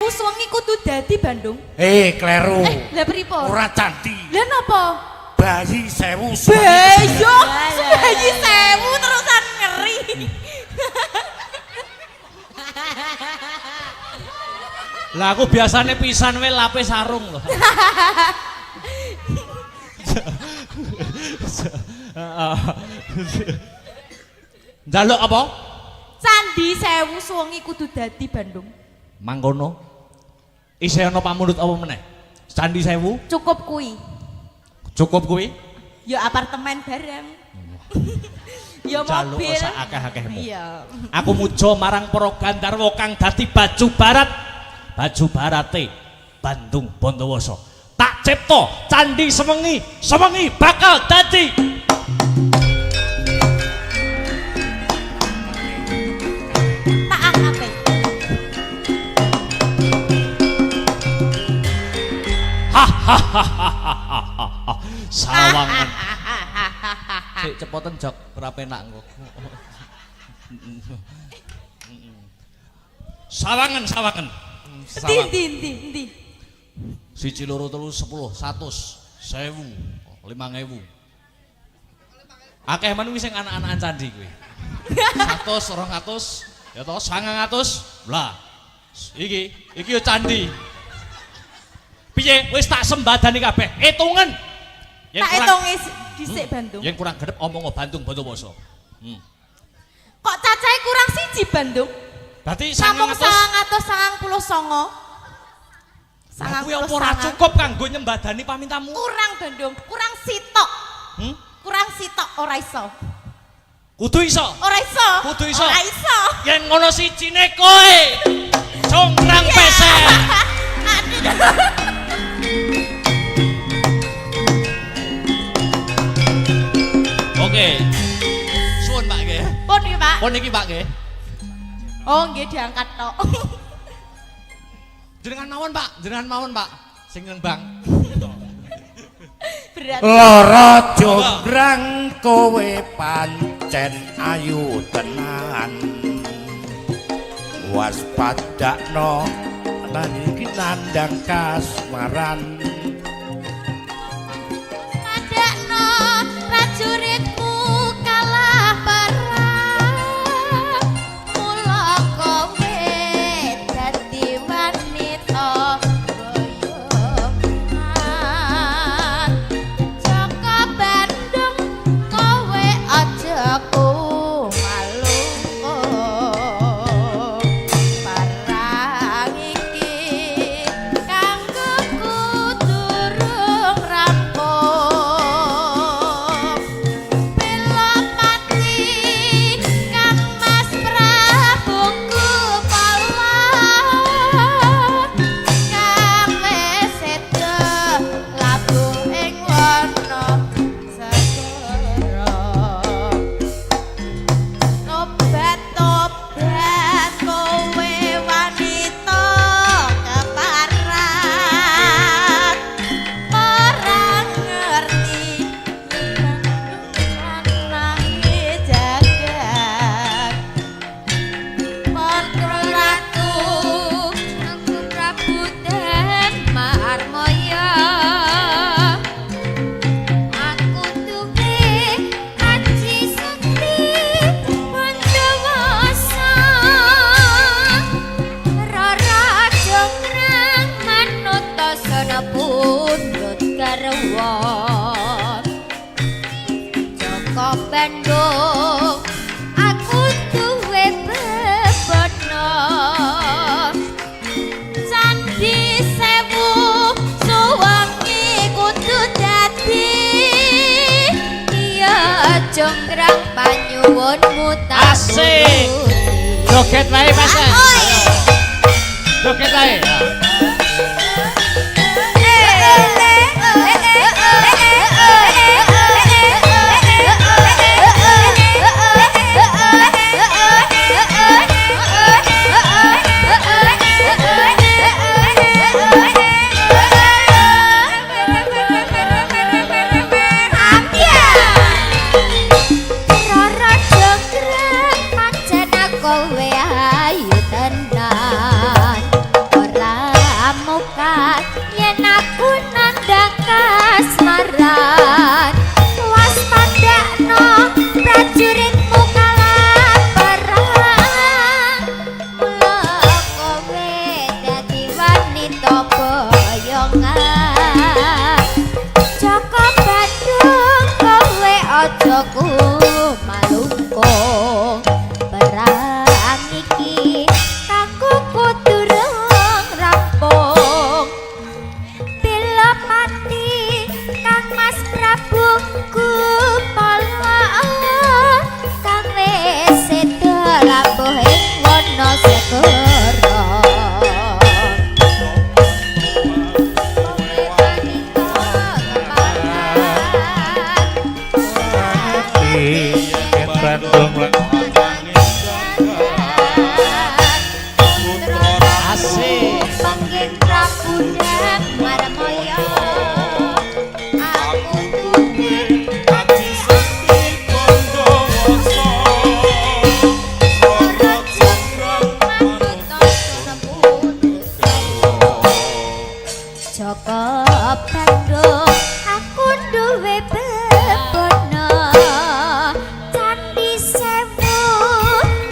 Sewengi kudu dadi Bandung. Eh, kleru. Eh, lah pripun? Ora candi. Lah napa? Bayi 1000 sewengi. Bayo, bayi 1000 terusan ngeri. Lah aku biasane pisan wae lape sarung lho. Njaluk apa? Candi 1000 sewengi kudu dadi Bandung. Mangkono. Isih ana pamundhut apa meneh? Candi 1000 Cukup kuwi. Cukup kuwi? Ya apartemen bareng. Ya Njaluk mobil. sak akeh-akehmu. Iya. Aku muja marang para gandharwa kang dadi baju barat. Baju barate Bandung Bondowoso. Tak cipta candi sewengi, sewengi bakal dadi. Tak angkate. Sawangan. Sik cepoten jok ora penak engko. Sawangan, sawangan. Ndi ndi ndi ndi. 1 2 3 10 100 1000 5000. Akeh men kuwi sing anak-anakan candi kuwi. 100 200 ya toh 900. Lah iki iki yo candi. Piye wis tak sembadani kabeh. Hitungen. Yen Tak kurang hitungi dhisik Bandung. yen kurang gedhe omong Bandung Bondowoso. Hmm. Kok cacahe kurang siji Bandung? Berarti Namung 900 999. Lah kuwi apa ora cukup kanggo nyembadani pamintamu? Kurang Bandung, kurang sitok. Hmm? Kurang sitok ora iso. Kudu iso. Ora iso. Kudu iso. Ora iso. Yen ngono sijine kowe. Congkrang peser. Aduh. Oke. Suwun Pak nggih. Pun iki, Pak. Pun iki Pak nggih. Oh, nggih diangkat tok. Jenengan mawon Pak, jenengan mawon Pak. Sing nang bank. Berat. Lara jograng kowe pancen ayu tenan. Waspadakno lan iki nandang kasmaran. Padakno prajuritmu kalah perang. Mula kowe dadi wanita boyongan. Jaka Bandung kowe aja kumalu. Perang iki kanggo durung rampung. Pelopati Kang Mas Prabu Kepala kang wis seda labuh ing wana segara. Tobat-tobat kowe wanita keparat, ora ngerti lanange jagat. Ratu aku Prabu Darmarmaya. Aku duwe aji sakti Bondowoso. Rara jonggrang manut sana pundhut garwa. Jaka Bandung aku duwe bebono. Candi 1000 suwengi kudu dadi. Iya jonggrang panyuwunmu tak Asik. turuti. Joget wae Mas. Oi. Joget wae. Rara jonggrang pancen kowe ayu tenan. Ora manita boyongan. Joko Bandung kowe aja kumalungkung. Perang iki kanggo kudu rung rampung. Bila mati Kang Mas Prabu Gupala, kang wis seda labuh ing wana segara. Kowe manita keparat. Bandung. Asik. Panggih Prabu Marmoyo, aku duwe Aji Sakti Bondowoso, Roro Jonggrang manut Joko Bandung, aku duwe bebono. Candi Sewu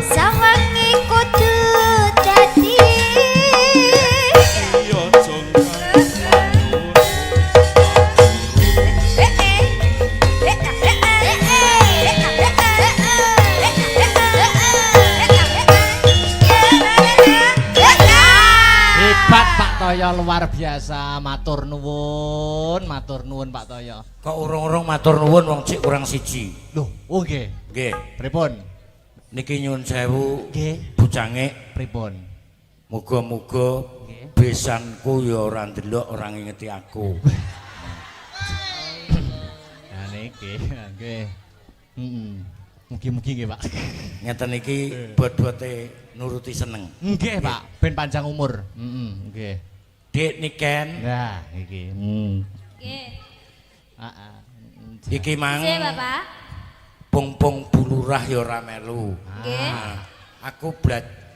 sawengi kudu dadi. Iya Jonggrang. Hebat Pak Toyo, luar biasa. Matur nuwun Pak Toyo. Kok urung-urung matur nuwun, wong cik kurang siji. Loh, oh nggih. Nggih. Pripun? Niki nyuwun sewu. Nggih. Bujange, Pripun? muga-muga Nggih. besanku ya ora ndelok, ora ngingeti aku. Nah niki, nggih. Heeh. Mugi-mugi nggih, Pak. Ngeten iki bot-bote nuruti seneng. Nggih, Pak, ben panjang umur. Heeh, nggih. Dik Niken, Nah, iki. Hmm. Nggih. Heeh. Iki mang Nggih, Bapak. pung-pung bulurah ya ora melu. Nggih. Nah, aku blat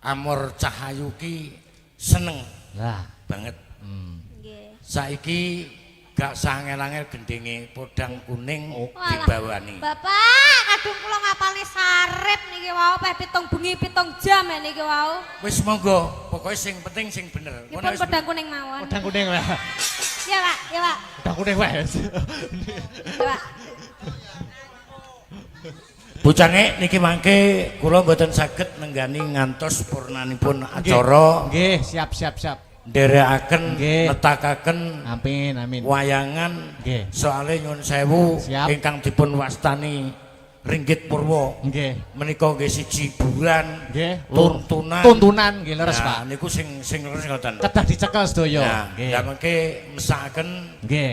Amor Cahayu ki seneng Lah, banget. Nggih. Saiki gak sangel-angel gendinge podang kuning Walah. dibawani. Bapak, kadung kula ngapalne sarip niki wau peh 7 bengi 7 jam ya niki wau. Wis monggo, pokoke sing penting sing bener. Nggih Ngono pun wis. podang kuning mawon. Podang kuning lah. Ya, Pak, ya, Pak. Podang kuning wae. Ya, Pak. Bucange niki mangke kula mboten saged nenggani ngantos purnanipun acara. Nggih, siap siap siap. Nderekaken, Nggih. netakaken Amin, amin. wayangan. Nggih. Soale nyuwun sewu, Siap. ingkang dipun wastani Ringgit Purwa Nggih. menika nggih siji hiburan, Nggih. tuntunan. Tuntunan nggih leres, Nah, Pak. niku sing sing leres ngoten. Kedah dicekel sedaya. Nah, Nggih. lah mengke mesakaken Nggih.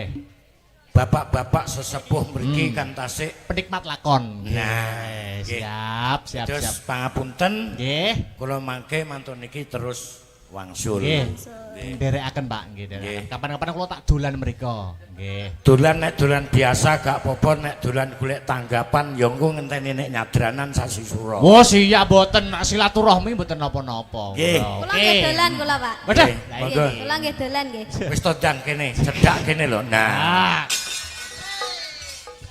bapak-bapak sesepuh mriki kan tasik Penikmat lakon. Nah, Nggih, nggih. siap, siap, terus siap. pangapunten, Nggih. kula mangke mantun niki terus wangsul. Nggih. Nggih. Nderekaken, Pak, nggih, nderekaken. Nggih. Kapan-kapan kula tak dolan mriko. Nggih. Dolan nek dolan biasa gak apa-apa, nek dolan golek tanggapan ya engko ngenteni nek nyadranan sasi sura. Wah, siap mboten silaturahmi mboten napa-napa. Nggih. Kula nggih dolan kula, Pak. Waduh. Nggih, monggo. Kula nggih dolan nggih. Wis tondang kene, cedhak kene lho. Nah, Ah,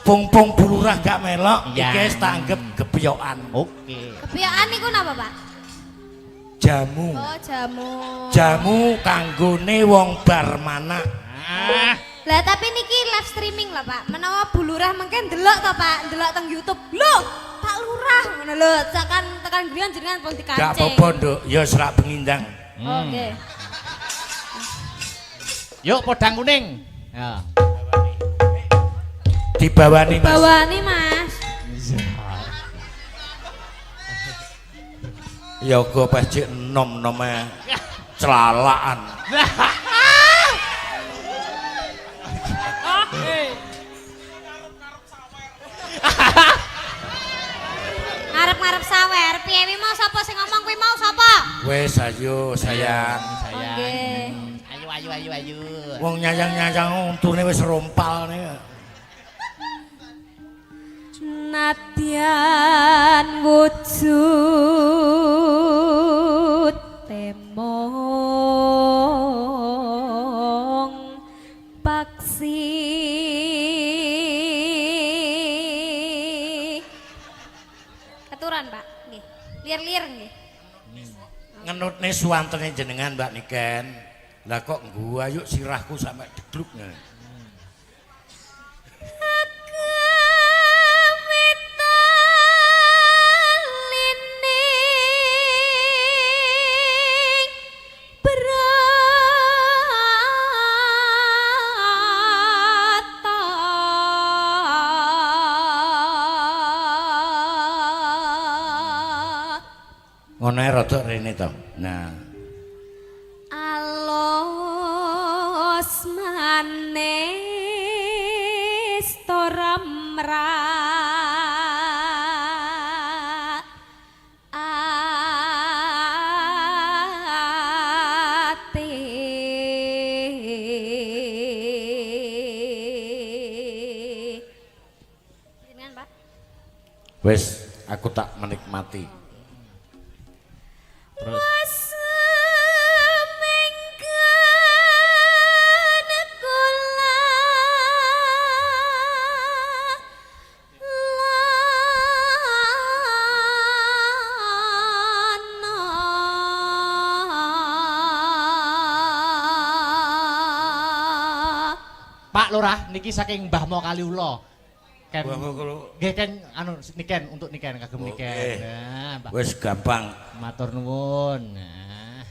pung-pung bulurah gak melok, Iya. iki wis tak anggep gepyokan. Oke. Kebiaan niku napa, Pak? Jamu. Oh, jamu. Jamu kanggone wong bar manak. Ah, Lah tapi niki live streaming lah, Pak. Menawa Bu Lurah mengke ndelok to, Pak, ndelok teng YouTube. Lho, Pak Lurah ngono lho, tekan tekan griya jenengan pun dikancing. Gak apa-apa, Nduk, ya serak pengindang. Oh, nggih. Yuk podang kuning. Ya. Dibawani, Mas. Bawani, Mas. Ya go pecik enom-enome celalaan. Ngarep-ngarep sawer, piye wi mau sapa sing ngomong kuwi mau sapa? Wes ayo sayang. Sayang. Nggih. Ayo ayo ayo ayo. Wong nyayang-nyayang untune wis rompal nih. Nadyan wujud temong paksi. Keturan, Pak. Nggih. Lir-lir nggih. Ngenutne suwantene jenengan Mbak Niken. Lah kok guayuk sirahku sampe degluk ngene. Ngono ae rada rene to. Nah, Alus manis tora mrak ati. Jenengan, Pak. Wis aku tak menikmati. Terus Semenggan kula lana. Pak Lurah niki saking Mbah Mo Kaliula. Ken. Mbah Mo Kaliula. Nggih ken anu niken untuk niken kagem Oke. niken. Nah, Mbah. Wis gampang. Matur nuwun. Nah.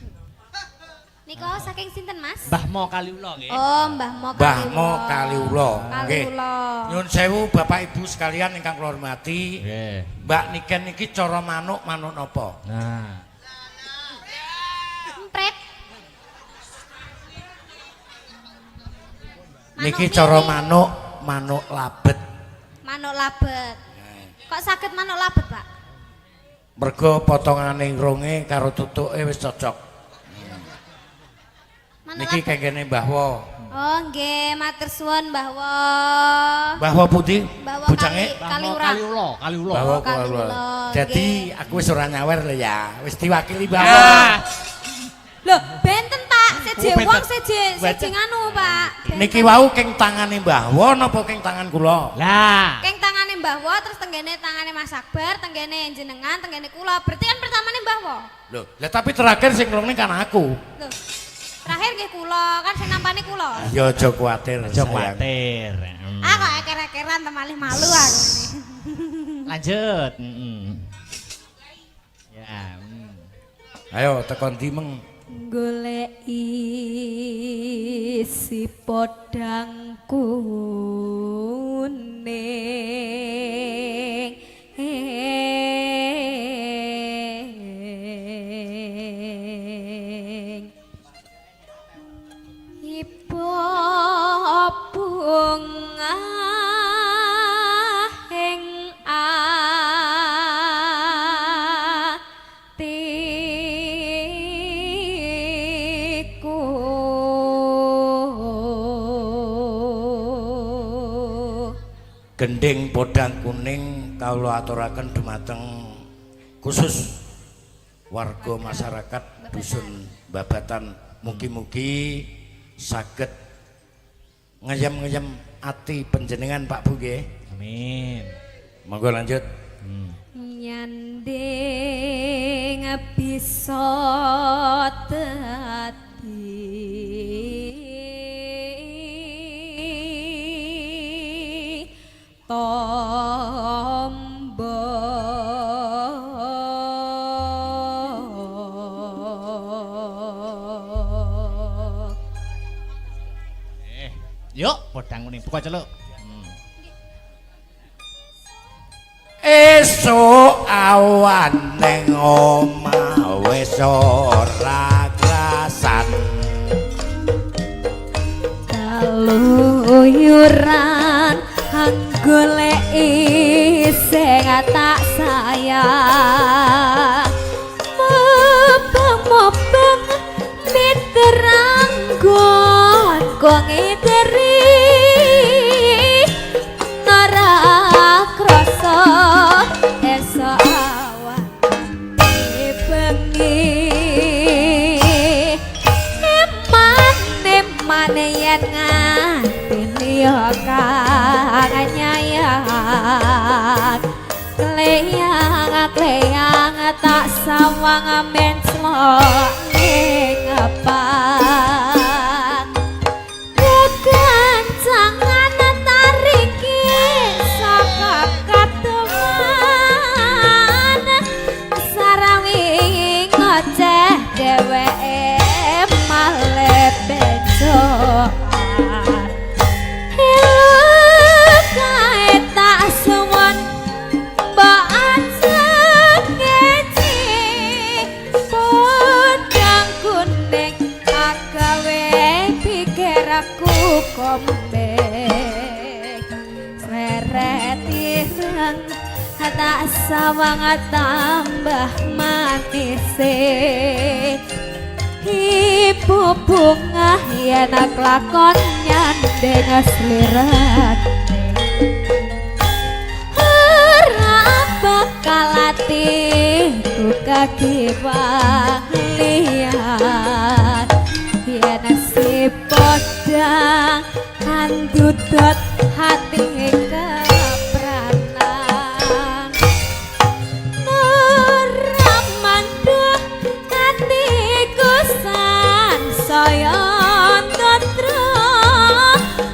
Nika saking sinten, Mas? Mbah Mo Kaliula nggih. Oh, Mbah Mo Mbah Kaliula. Mo Kaliula. Nggih. Kaliula. Nyun sewu Bapak Ibu sekalian ingkang kula hormati. Nggih. Mbak Niken iki cara manuk manuk napa? Nah. Empret. Manuk Niki cara mini. manuk manuk labet. Manuk labet. Kok saged manuk labet, Pak? Mergo potongane irunge karo tutuke wis cocok. Manuk Niki labet. kengkene Mbah Wo. Oh, nggih, matur suwun Mbah Wo. Mbah Wo pundi? Mbah Wo Bujange? Mbah Mo Kaliurang. Kaliula, Kaliula. Mbah Wo Oh, Kaliula. Kaliula. Jadi aku wis ora nyawer lho ya. Wis diwakili Mbah Wo. Ah. Loh, benten, Pak. Seje Oh, benten. wong seje seje Benten. nganu, Pak. Benten. Niki wau keng tangane Mbah Wo napa keng tangan kula? Lah. Keng tangane Mbah Wo terus tenggene tangane Mas Akbar, tenggene jenengan, tenggene kula. Berarti kan pertamane Mbah Wo. Loh, lah tapi terakhir sing nglungne kan aku. Loh. Terakhir nggih kula, kan sing nampane kula. Ya aja kuwatir. Aja sayang. kuwatir. Hmm. Ah kok eker-ekeran temalih malu aku ini. Lanjut. Mm. Ya. Mm. Ayo tekan ndi meng. Golek isi podang kuning Ibu bunga ing atiku. Gending podang kuning kawula aturaken dumateng khusus warga masyarakat dusun Babatan, mugi-mugi saged ngeyem-ngeyem ati panjenengan Pak Bu nggih. Amin. Monggo lanjut. Nyanding bisa dadi tombo. Yuk, podang kuning buka celuk. Esuk awan neng omah wis ora krasan. Kaluyuran goleki sing tak sayang. Mubeng-mubeng miteranggon kok ngiteri ora krasa esuk awan bengi. Emane-mane yen ngatini ya kang nyayang. Kleyang-kleyang tak sawang menclok ning apa. kombek Seret ireng tak sawang tambah manise. Ibu bunga yen lakon nyandeng slirane ora bakal atiku kakiwalian yen si podang andudot hati kepranan. Ora mandhah atiku sansaya tatra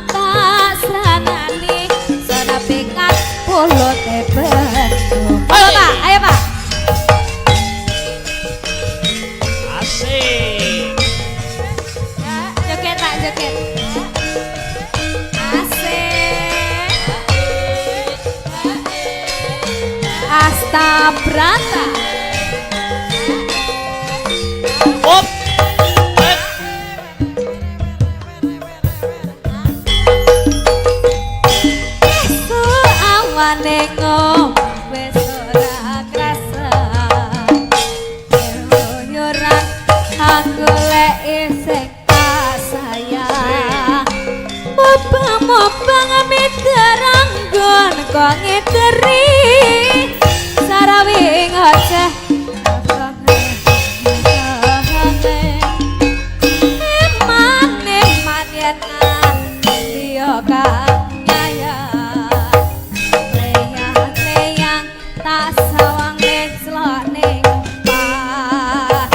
tak sranani sanapikat polote bendu. Ayo Pak, ayo Pak. Asik. Joget Pak, joget. Asik. Asta Brata. Op. Eh. Esuk awane ngomah wis ora krasa. Keluyuran anggoleki sing kasayang. Mubang-mubang mideranggon kok ngiteri. Sarawi ngoceh eman-eman yen liya kang nyayang. Leyang-leyang tak sawang ngeclok ning omah.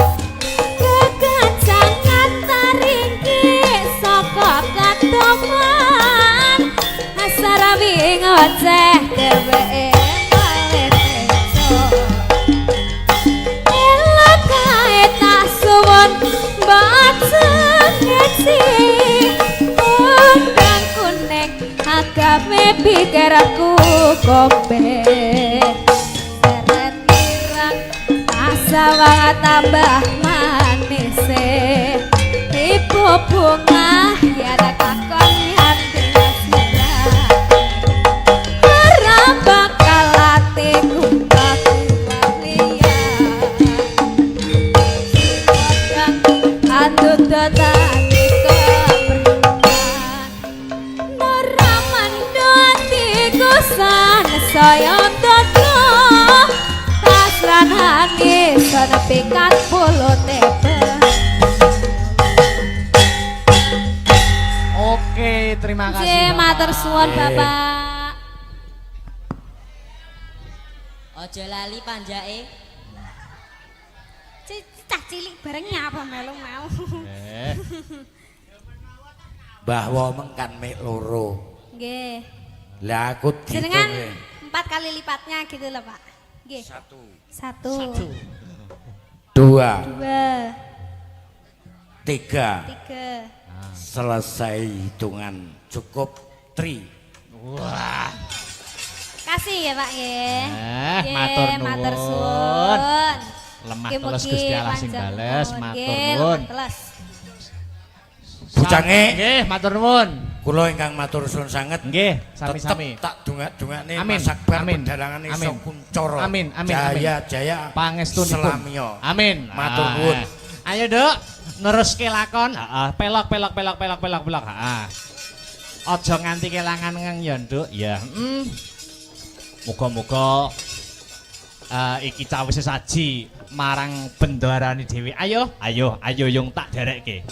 Kekencangan taringki saka katoman. Sarawi ngoceh dheweke malih tejo. Elok kae tak suwun mbok ngeci. Undang kuning agame pikirku kombe. Seret ireng tak sawang tambah manise. Ibu bunga yen kakon nyanding sirah. Ora bakal atiku kakiwalian. Andudot ati keprenan. Ora mandho atiku sansaya tata. Tasranane sanepikat polote Oke, terima kasih. Nggih, Bapak. matur suwun Bapak. Aja lali panjake. Cah cilik bareng nyapa melu mau. Eh, Mbah Womeng kan mek loro. Nggih. Lah aku Jenengan dihitung. 4 kali lipatnya gitu loh, Pak. Nggih. 1, 1 2, 2 3. 3. Selesai hitungan. Cukup tri. Wah. Kasih ya, Pak nggih. Eh, Nggih, matur matur nuwun. suwun. Lemah Mugi-mugi teles Gusti Allah sing panjang bales, umur. matur Nggih, nuwun. lemah teles. Bujange. Nggih, matur nuwun. Kula ingkang matur suwun sanget. Nggih, Tetep sami-sami. tak dongak-dongakne Amin. Mas Akbar Amin. pedalangane Amin. iso kuncara. Amin, amin, Jaya jaya. Pangestunipun. Selamiya. Amin. Matur Ah. nuwun. Ayo, Duk, neruske lakon. Heeh, pelok pelok pelok pelok pelok pelok. Heeh. Aja nganti kelangan ngeng ya, Nduk. Ya. Muga-muga iki cawise saji marang bendarane dhewe. Ayo, ayo, ayo yung tak derekke.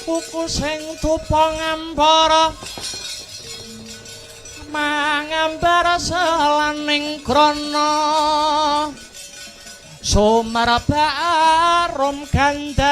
Kuku sing tupa ngambara mangambar selaning krana sumerba arum gandanya.